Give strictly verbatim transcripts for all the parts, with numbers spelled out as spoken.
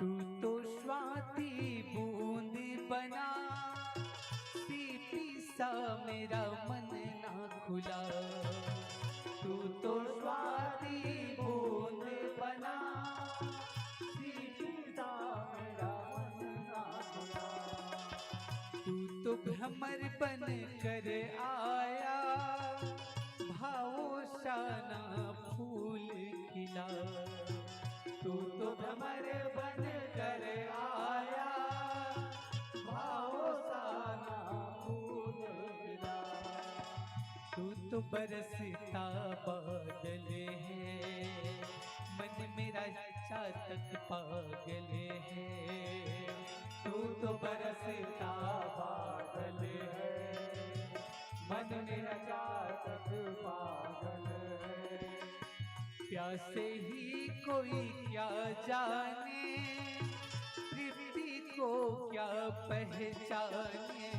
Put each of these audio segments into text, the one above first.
तू तो स्वाति बूंद बना, सीपी सा मेरा मन ना खुला। तू तो स्वाति बूंद बना, सीपी सा मेरा मन ना खुला। तू तो भ्रमर बन कर आया, भावों सा ना फूल खिला। तू तो भ्रमर बन कर आया, भावों सा ना फूल खिला। तू तो बरसता बादल है, मन मेरा चातक पागल है। तू तो बरसता बादल है, मन मेरा चातक पागल है। प्यासे ही कोई क्या जाने, तृप्ति को क्या पहचाने।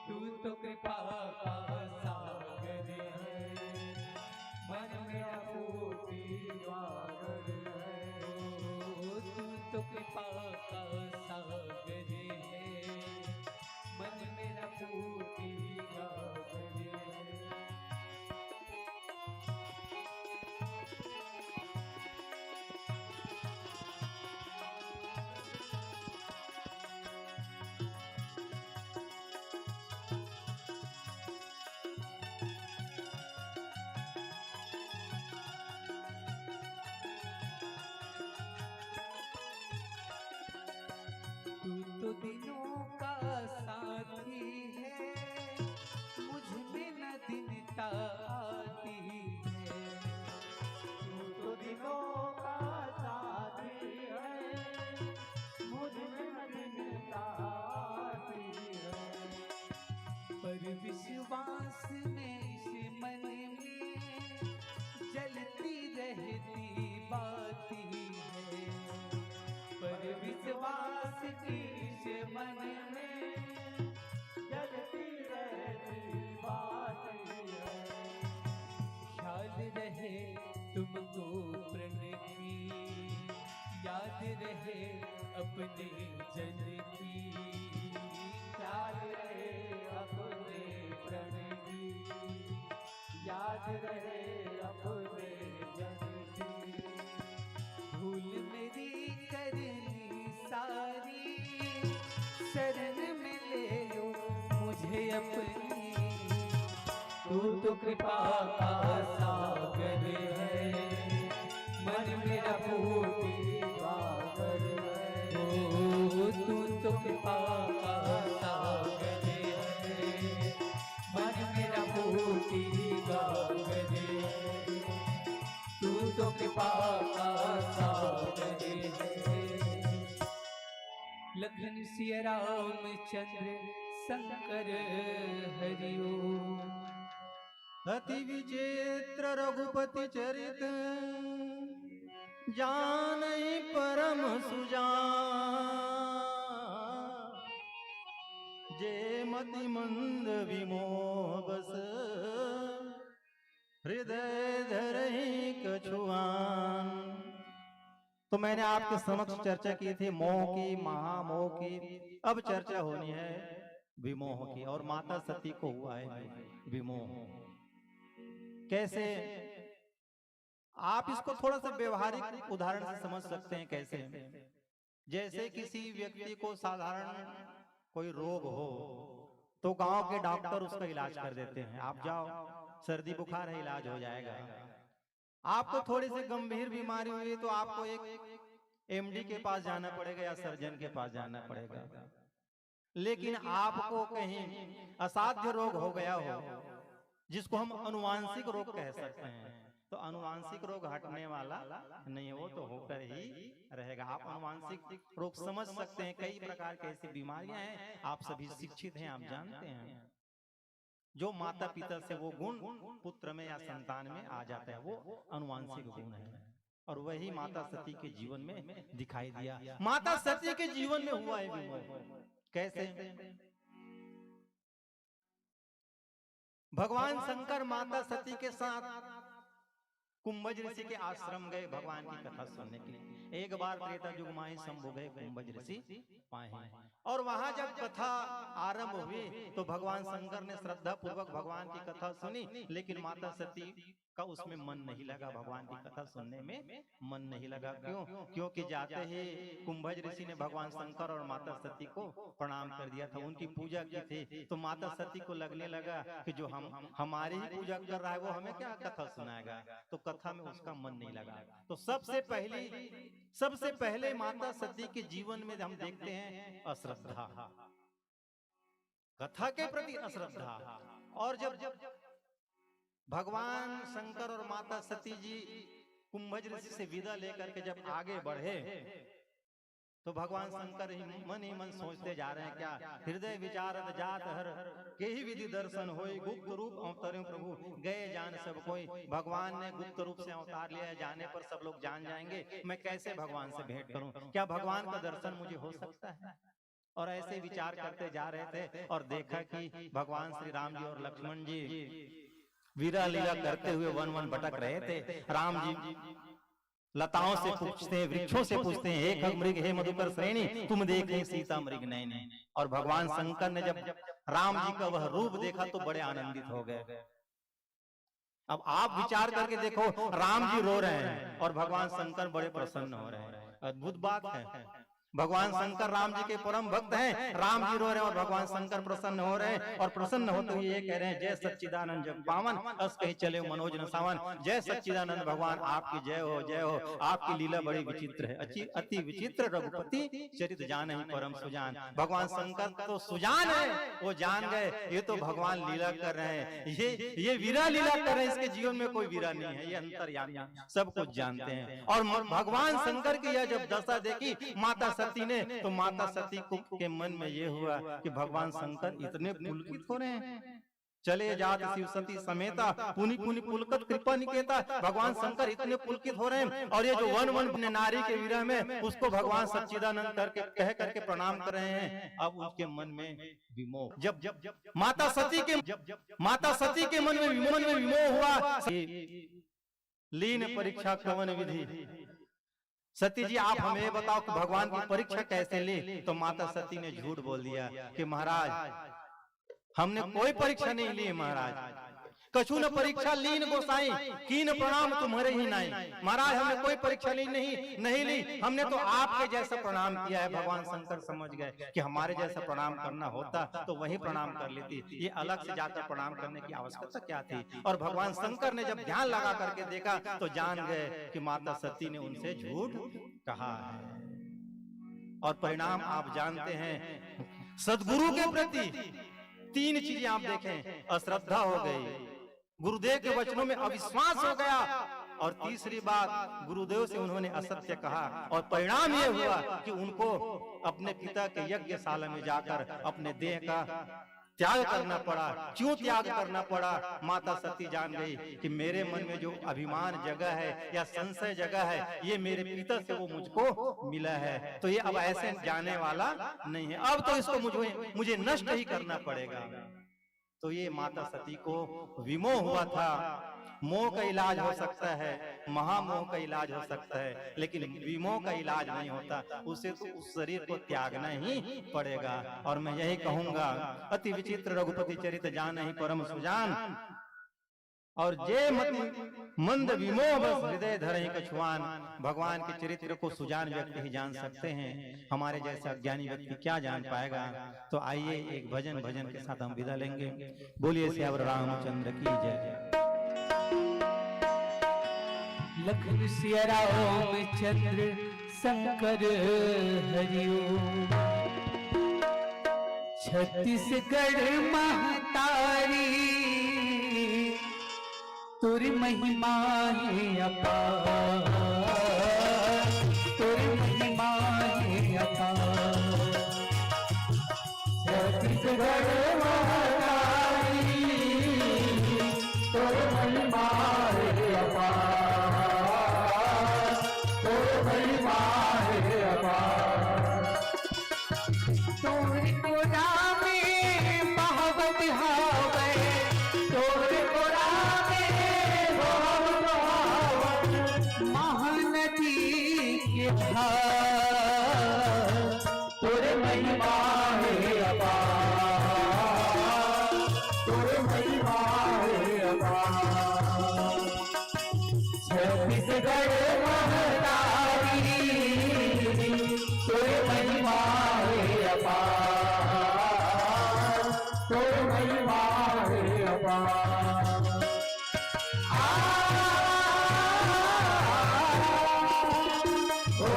तू तो कृपा का सागर है, मन मेरा कोटि द्वार है। ओ, तू तो कृपा का सागर है, मन मेरा कोटि द्वार है। तू तो दिनों का साथी है, मुझ में न दिनता आती है। तू तो दिनों का साथी है, मुझ में न दिनता आती है। पर विश्वास में इस मन में जलती रहती बाती है। पर विश्वास की इस मन में जलती रहती बाती है। ख्याल रहे तुमको प्रण की, याद रहे अपने जन की। ख्याल रहे अपने प्रण की, याद रहे अपने जन की। भूल मेरी करनी सारी, शरण में ले लो मुझे अपनी। तू तो कृपा का सागर है, मन मेरा कोटि द्वार है। ओ, तू तो कृपा का सागर है, मन मेरा कोटि द्वार है। तू तो कृपा का सागर है। लखन सिया रामचंद्र शंकर हरिओ। अति विचित्र रघुपति चरित, जानहि परम सुजान। जे मति मंद विमोह बस, हृदय धरहि कछुआन। तो मैंने आपके समक्ष चर्चा की थी मोह की, महामोह की। अब चर्चा होनी है विमोह की, और माता सती को हुआ है विमोह। कैसे? आप इसको थोड़ा सा व्यवहारिक उदाहरण से समझ सकते हैं। कैसे? जैसे किसी व्यक्ति को साधारण कोई रोग हो, तो गांव के डॉक्टर उसका इलाज कर देते हैं। आप जाओ, सर्दी बुखार है, इलाज हो जाएगा। आपको थोड़ी सी गंभीर बीमारी हुई, तो आपको एक एमडी के पास जाना पड़ेगा या सर्जन के पास जाना पड़ेगा। लेकिन आपको कहीं असाध्य रोग हो गया हो, जिसको हम अनुवांशिक रोग कह सकते हैं, तो अनुवांशिक रोग हटने वाला नहीं है, वो तो होकर ही रहेगा। आप अनुवांशिक रोग समझ सकते हैं, कई प्रकार की ऐसी बीमारियां हैं, आप सभी शिक्षित हैं, आप जानते हैं। जो माता पिता से वो गुण पुत्र में या संतान में आ जाता है, वो अनुवांशिक गुण है। और वही माता सती के जीवन में दिखाई दिया। माता सती के जीवन में हुआ है विमोह। कैसे? भगवान शंकर माता सती के साथ कुंभज ऋषि के आश्रम गए भगवान की कथा सुनने के लिए। एक बार त्रेता युग माही शंभु गए कुंभज ऋषि पाहे। और वहां जब कथा आरंभ हुई तो भगवान शंकर ने श्रद्धा पूर्वक भगवान की कथा सुनी, लेकिन माता सती का उसमें मन नहीं लगा, भगवान की कथा सुनने में मन नहीं लगा। क्यों? क्योंकि जाते ही कुंभज ऋषि ने भगवान शंकर और माता सती को प्रणाम कर दिया था, उनकी पूजा की थी। तो माता सती को लगने लगा कि जो हम, हमारी ही पूजा कर रहा है, वो हमें क्या कथा सुनाएगा। तो कथा में उसका मन नहीं लगा। तो सबसे पहली, सबसे पहले माता सती के जीवन में हम देखते हैं अश्रद्धा, कथा के प्रति अश्रद्धा। और जब भगवान शंकर और माता सती जी कुंभज ऋषि से विदा लेकर के जब आगे बढ़े, तो भगवान शंकर ही मन ही मन सोचते जा रहे हैं, क्या हृदय विचारत जात हर, केहि विधि दर्शन होई, गुप्त रूप अवतरे प्रभु, गए जान सब कोई। भगवान ने गुप्त रूप से अवतार लिया है, जाने पर सब लोग जान जाएंगे, मैं कैसे भगवान से भेंट करूं, क्या भगवान का दर्शन मुझे हो सकता है? और ऐसे विचार करते जा रहे थे और देखा कि भगवान श्री राम जी और लक्ष्मण जी वीरा लीला करते हुए वन वन भटक रहे थे। राम जी लताओं से पूछते हैं, वृक्षों से पूछते हैं, "हे खग मृग, हे मधुकर श्रेणी, तुम देखे सीता मृग नैनी।" और भगवान शंकर ने जब राम जी का वह रूप देखा तो बड़े आनंदित हो गए। अब आप विचार करके देखो, राम जी रो रहे हैं और भगवान शंकर बड़े प्रसन्न हो रहे हैं। अद्भुत बात है। भगवान शंकर राम जी के परम भक्त हैं, राम जी रो रहे हैं और भगवान शंकर प्रसन्न हो रहे हैं। और प्रसन्न होते हुए ये कह रहे हैं, "जय सच्चिदानंद जग पावन, अस कहीं चले मनोज न सावन।" जय सच्चिदानंद भगवान, आपकी जय हो, जय हो। आपकी लीला बड़ी विचित्र है, अति, अति विचित्र रघुपति चरित जान ही परम सुजान। भगवान शंकर तो सुजान है, वो जान गए, ये तो भगवान लीला कर रहे हैं, ये, ये वीरा लीला कर रहे हैं, इसके जीवन में कोई वीरा नहीं है, ये अंतर्यामी, सब कुछ जानते हैं। और म-, भगवान शंकर की यह जब दशा देखी माता सती ने, तो माता सती को, के मन में ये हुआ कि भगवान शंकर इतने पुलकित हो रहे हैं, "चले जात शिव सती समेता, पुनि पुनि पुलकत कृपा निकेता।" भगवान शंकर इतने पुलकित हो रहे हैं, और ये जो वन वन नारी के विरह में, उसको भगवान सच्चिदानंद करके, कह करके प्रणाम कर रहे हैं। अब उसके मन में विमोह, जब, जब, जब माता सती के, जब, जब माता सती के मन में विमोह, मन में विमोह हुआ, लीन परीक्षा कवन विधि। सती जी, आप हमें ये बताओ कि भगवान की परीक्षा कैसे ली? तो माता सती ने झूठ बोल दिया कि महाराज, हमने कोई परीक्षा नहीं ली महाराज। कछु न परीक्षा लीन गोसाई, कीन प्रणाम तुम्हरे ही नाई। महाराज, हमने कोई परीक्षा ली नहीं, नहीं ली, हमने तो आपके जैसा प्रणाम किया है। भगवान शंकर समझ गए कि हमारे जैसा प्रणाम करना होता तो वही प्रणाम कर लेती, ये अलग से जाकर प्रणाम करने की आवश्यकता क्या थी? और भगवान शंकर ने जब ध्यान लगा करके देखा तो जान गए कि माता सती ने उनसे झूठ कहा है। और परिणाम आप जानते हैं, सदगुरु के प्रति तीन चीजें आप देखें, अश्रद्धा हो गई, गुरुदेव के वचनों में अविश्वास हो गया, और तीसरी बात, गुरुदेव से उन्होंने असत्य कहा, और परिणाम यह हुआ कि उनको अपने पिता के यज्ञशाला में जाकर अपने देह का त्याग करना पड़ा। क्यों त्याग करना पड़ा? माता सती जान गई कि मेरे मन में जो अभिमान जगा है या संशय जगा है, ये मेरे पिता से वो मुझको मिला है, तो ये अब ऐसे जाने वाला नहीं है, अब तो इसको मुझे, मुझे नष्ट ही करना पड़ेगा। तो ये माता सती को विमोह हुआ था। मोह का इलाज हो सकता है, महामोह का इलाज हो सकता है, लेकिन विमोह का इलाज नहीं होता। उसे तो उस शरीर को त्यागना ही पड़ेगा। और मैं यही कहूंगा, अति विचित्र रघुपति चरित जान ही परम सुजान, और जे मति मंद विमोह बस हृदय धरहि कछुआन। भगवान के चरित्र को सुजान व्यक्ति ही जान सकते हैं, हमारे जैसे अज्ञानी व्यक्ति क्या जान पाएगा? तो आइए, एक भजन, भजन के साथ हम विदा लेंगे। बोलिए सियावर रामचंद्र की जय। लखन सिया रामचंद्र शंकर हरिओ। छत्तीसगढ़ महतारी तोर महिमा हे अपार, तोर महिमा हे अपार। छत्तीसगढ़ महतारी, तोर महिमा हे अपार, तोर महिमा हे अपार। तोर कोरा में बहावत हावय, तोर कोरा में बहावत हावय। गढ़ महतारी, तोर महिमा हे अपार, तोर महिमा हे अपार। आ, ओ,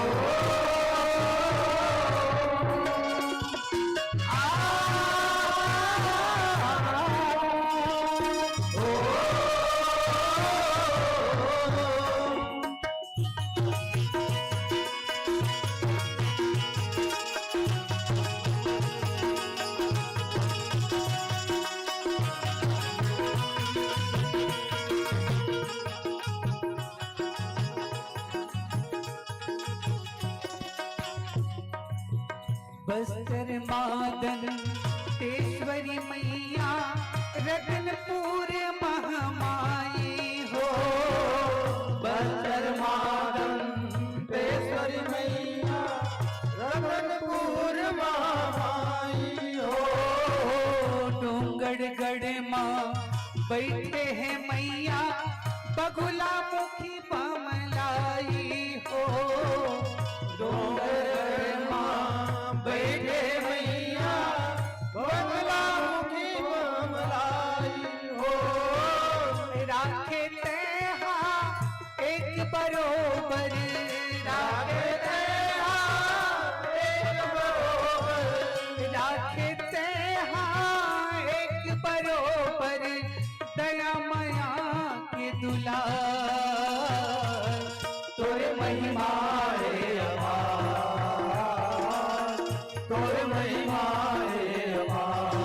बस्तर माँ दंतेश्वरी मैया, रतनपुर महामाई हो। बस्तर माँ दंतेश्वरी मैया, रतनपुर महामाई हो। डोंगरगढ़ माँ बैठे हे मैया, बगुला मुखी बमलाई हो। डोंगरगढ़ माँ बैठे मैया, बगुला मुखी बमलाई हो। राखे तेहा एक बरोबर, राखे तेहा एक बरोबर, राखे तेहा एक बरोबर, दया मया के दुलार। तोर महिमा हे अपार, तोर महिमा हे अपार,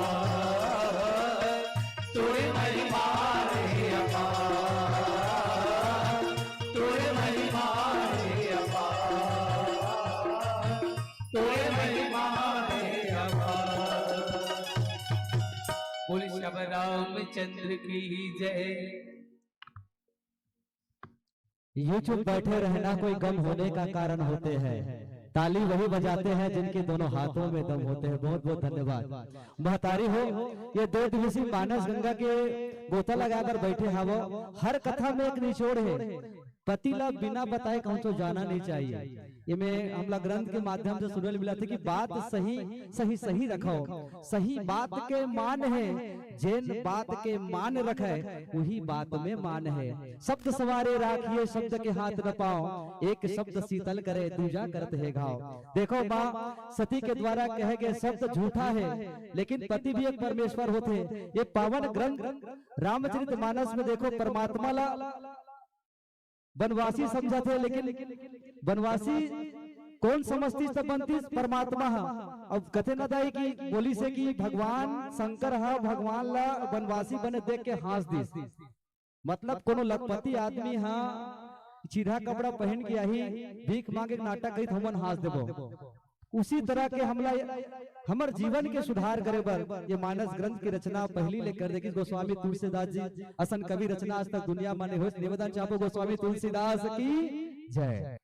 तोर महिमा हे अपार, तोर महिमा हे अपार, तोर महिमा हे अपार। बोल श्री रामचंद्र की जय। ये जो बैठे रहना कोई गम होने का कारण होते हैं, ताली वही बजाते हैं जिनके दोनों हाथों में दम होते हैं। बहुत बहुत धन्यवाद। महतारी हो, ये दो दिवसीय मानस गंगा के गोता लगाए बर बैठे हावो। हर कथा में एक निचोड़ है, पति ला बिना बताए कहूँ तो जाना नहीं चाहिए। एमे हमला ग्रंथ के माध्यम से सुने ल मिलत हे कि बात सही, सही, सही रखव। सही बात के मान हे, जेन बात के मान रखे, उही बात में मान हे। शब्द संवारे राखिए, शब्द के हाथ न पाव, एक शब्द शीतल करे, दूजा करत हे घाव। देखो, माँ सती के द्वारा कहे गए शब्द झूठा हे, लेकिन पति भी एक परमेश्वर होथे। ये पावन ग्रंथ रामचरित मानस में देखो, परमात्मा ला बनवासी समझथे, लेकिन बनवासी कोन समझतिस त बनतिस? परमात्मा ह। अब कथे न दाई कि बोलिस हे कि भगवान शंकर ह भगवान ला बनवासी बने देख के हाँस दिस। मतलब कोनो लखपति आदमी ह चिरहा कपड़ा पहिन के आही, भीख मांगे के नाटक कही त हमन हाँस देबो। उसी तरह के हमला, हमर जीवन के सुधार करे बर ये मानस ग्रंथ की रचना पहली ले कर देखिस गोस्वामी तुलसीदास जी। असन कवि रचना आज तक दुनिया म नइ होइस। निवेदन चाहबो गोस्वामी तुलसीदास की जय।